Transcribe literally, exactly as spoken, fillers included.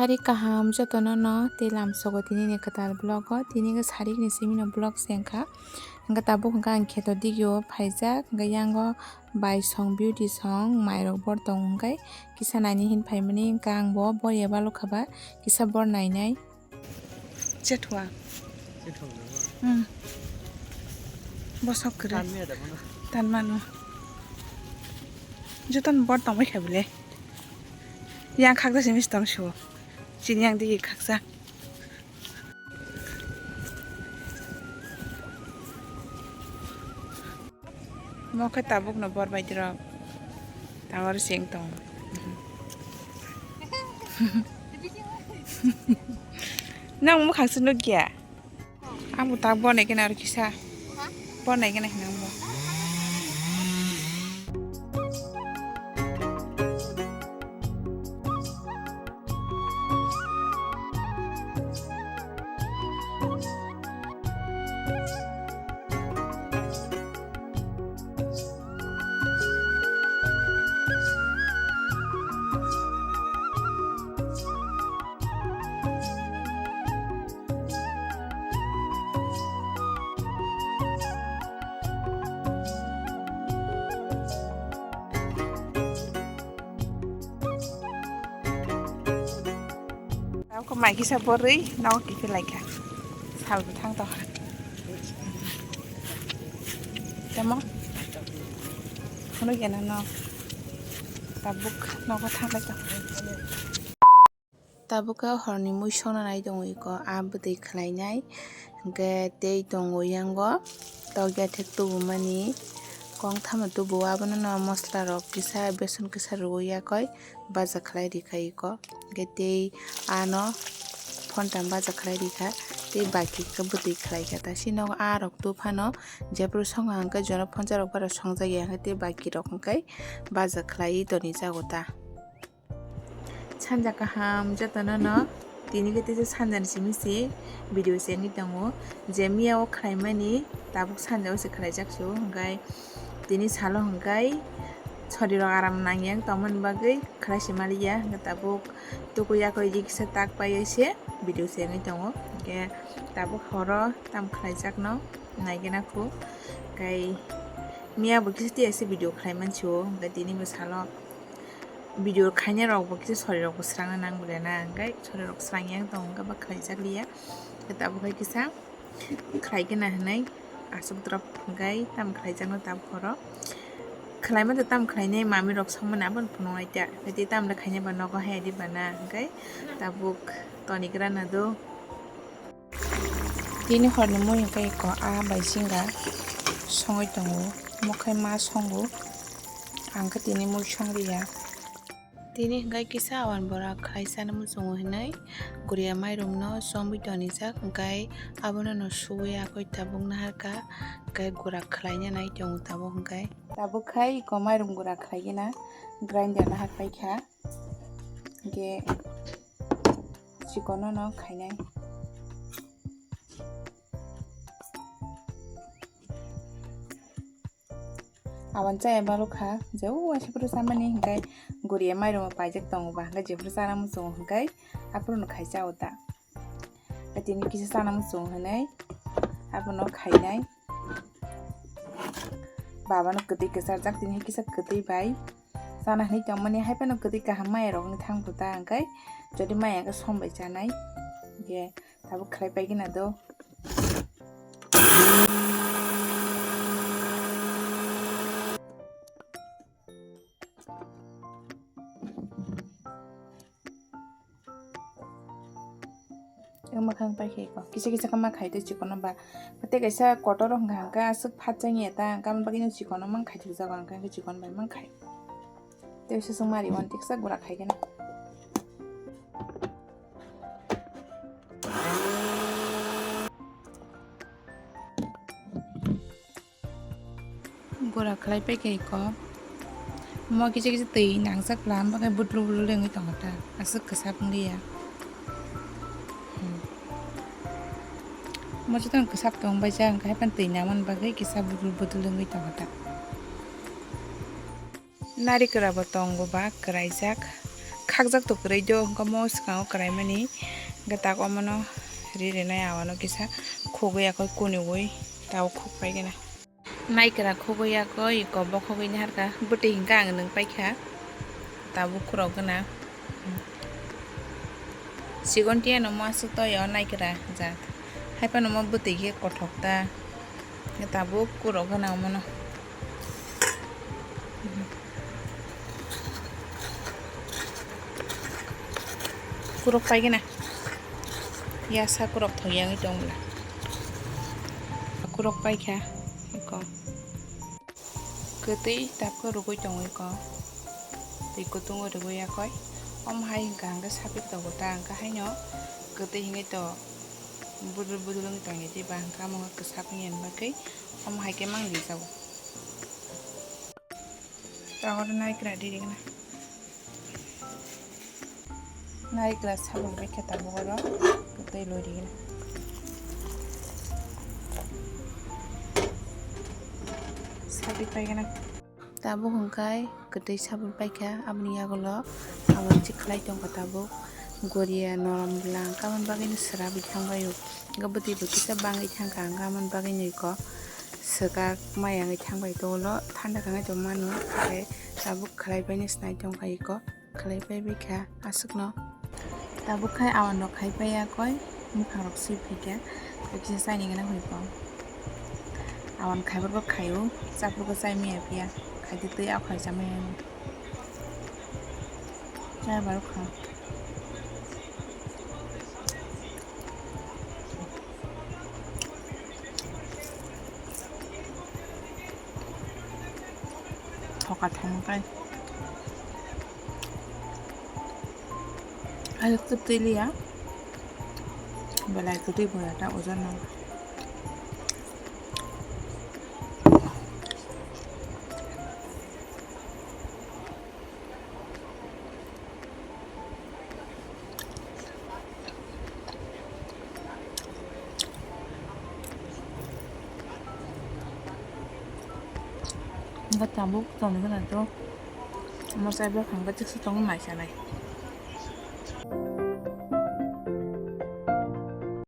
Ri kaham jotono no tei lamsogo tini ni kwtal vlog o, tini wngkha sarik ni simi no vlog se wngkha. Hwnkhe tabuk hwnkhe ang kheto digio phaijak, hwnkhe yango bai song beauty song mairok bor tongo, hwnkhe kisa naini hin phaimani, hwnkhe ang bo bor ya balukha ba kisa bor nainai. Chethua. Chethua nangma. Hmm. Bosok kwrwi. Tanmaya da bono. Tanmano. Jotono bor tongbai kha bile. Yang khaksa simi tong suo. Chini yang digi khaksa. Mo khe tabuk no bor bai dirok. Tawar seng tong. Nang mukhang se nukya. Ang bo tak bor nai kena aro kisa. Bor nai kena hinang bo. Tabuk mai kisa borwi nogo kiphilai kha. Salbo thang tongkha. Tamo? Phunuk ya nang no. Tabuk nogo thanglai tong. Tabuk khe horni mui songna nai tongo iko, a bwtwi khwlainai. Hwnkhe tei tongo yango tokya thek tubumani, kongthamo tubu, abono no mosola rok kisa beson kisa rwui yakoi baja khlai rikha iko. Hwnkhe tei ano phontam baja khlai rikha, tei baki khe bwtwi khlaikha ta. Sino a rok tu phano jephru songkha hwnkhe jono phonsa rok bara songjak ya hwnkhe tei baki rok hwnkhe baja khlaiwi tonijago ta. Sanja kaham jotono no, tini khe teisa sanja ni simi se video se wngwi tongo, je miya o khlaimani tabuk sanja o se khlaijak se o, hwnkhe tini salo hwnkhe sori rok aram nangya wng tongmani bagwi khlai se maliya, hwnkhe tabuk tuku yakoi kisa tak pai se video se wngwi tongo, hwnkhe tabuk horo tam khlaijak no naigena khu, hwnkhe miya bo kisa tiya se video khlai mansi o, hwnkhe tini bo salo. Video khaina rok bo kisa sori rok bo srangna nang bole na, hwnkhe sori rok srang yang tong hwnkhe ba khlai jak liya. Tabuk hai kisa khlai gana hinai aswk drop hwnkhe tam khlai jak no tabuk horo. Khlai mantha tam khlai nai mami rok song mani abo no phunuk nai ta. Hwnkhe tam le khaina ba nogo hai di ba na hwnkhe tabuk toni gra na do. Tini horni mui hwnkhe iko a bai singa songwi tongo, mokhe ma songo, ang khe tini mui song liya. Tini hwnkhe kisa awan bora khlai chana muchungo hinwi guriya mairum no chomwi tonijak, hwnkhe abono no suwi yakoi tabuk naharkha, hwnkhe gura khlaina nai tongo tabuk hwnkhe. Tabuk khai iko mairum gura khlai gana grinder nahar paikha, hwnkhe. Chikono no khainai. Awan chaya balukha, je o waisa phuru chamani hwnkhe guriya mairum paijak tongo ba, hwnkhe jephuru chana muchungo hwnkhe aphuru no khai chao ta. Tini kisa chana muchungo hinwi abono khainai. Babano kwtwi kwcharjak, tini kisa kwtwi bai chana hinwi tongmani, hai phano kwtwi kaham maya rokni thang phuta hwnkhe, jodi maya khe som bai chanai, hwnkhe tabuk khlai paigwna do. Ang mwkhang paikhe iko. Kisa kisa khe ma khai tei chikon no ba. Tei kaisa kotor o hwnkha hwnkhe aswk phat chang ya ta, hwnkhe aboni bagwi no chikon no mang khai thok jago, hwnkhe chikon bai mang khai. Tei se chwng mari wan tei kisa gura khai khe na. Gura khlai paikha iko. Mo kisa kisa twi nangjak bwla, amo khe budul budul wngwi tongo ta, aswk kwchap wngliya. Hmm. Mo jotono kwchap tong bai jak, haiphano twi nangmani bagwi kisa budul budul wngwi tongo ta. Narikra bo tongo ba kwraijak, Khakjak to kwrwi do, hwnkhe omo swkango kwraimani, hwnkhe tak omono ri rinai awano kisa khugwi yakoi kuniui tabuk khuk paigwna. Naikra khugwi yakoi iko bokhogwi naharkha, bwtwi hwnkhe ang nwng paikha, tabuk khurok gwnang. Chigon tiya no ma aswk toyo naikra jat, haiphano ma bwtwi khe kothok ta, tabuk khurok gwnang omono. Kurok paigwna. Yasa kurok thok yangwi tong bwla. Kurok paikha eko. Kwtwi tapkhe rwgwi tongo eko. Twi kutungo rwgwi yakoi. Omo hai hwnkha hwnkhe sapik tongo ta hwnkhe haino kwtwi hwnkhe to budul budul wng tongya diba hwnkhe omo kwsak wngya bagwi omo hai khe mang rijago. Tangoro naikra ririkna. Naikra sabul bekhe tabuk oro tei loi rigna. Sabi paigana. Tabuk hwnkhe kwtwi sabul paikha, aboni yagulo abo chikhlai tongkha tabuk. Goria norom bwla hwnkhe aboni bagwino swrabwi thangbaio. Hwnkhe bwtwi bo kisa bangwi thangkha, hwnkhe aboni bagwino iko swkak maya wngwi thangbai tonglo, thanda khe wngwi tongmani, hwnkhe tabuk khlai painai swnai tongkha iko, khlai paibai kha aswkno. Tabuk khai awan rok khai paiya koi, bwkhak rok swi phaikha, kisa chaini gana hwnwi kok. Awan khaibar bo khaio, chapur bo chai maya phiya, khaidi twi akhai chamaya. Chai barokha. Thoka thangkai. Ayo kwtwi liya. Belai kwtwi boya ta ojarno. Hwnkhe tabuk tongwi gwnang to. Mosa bai hwnkhe tiksa tongo mai sanai.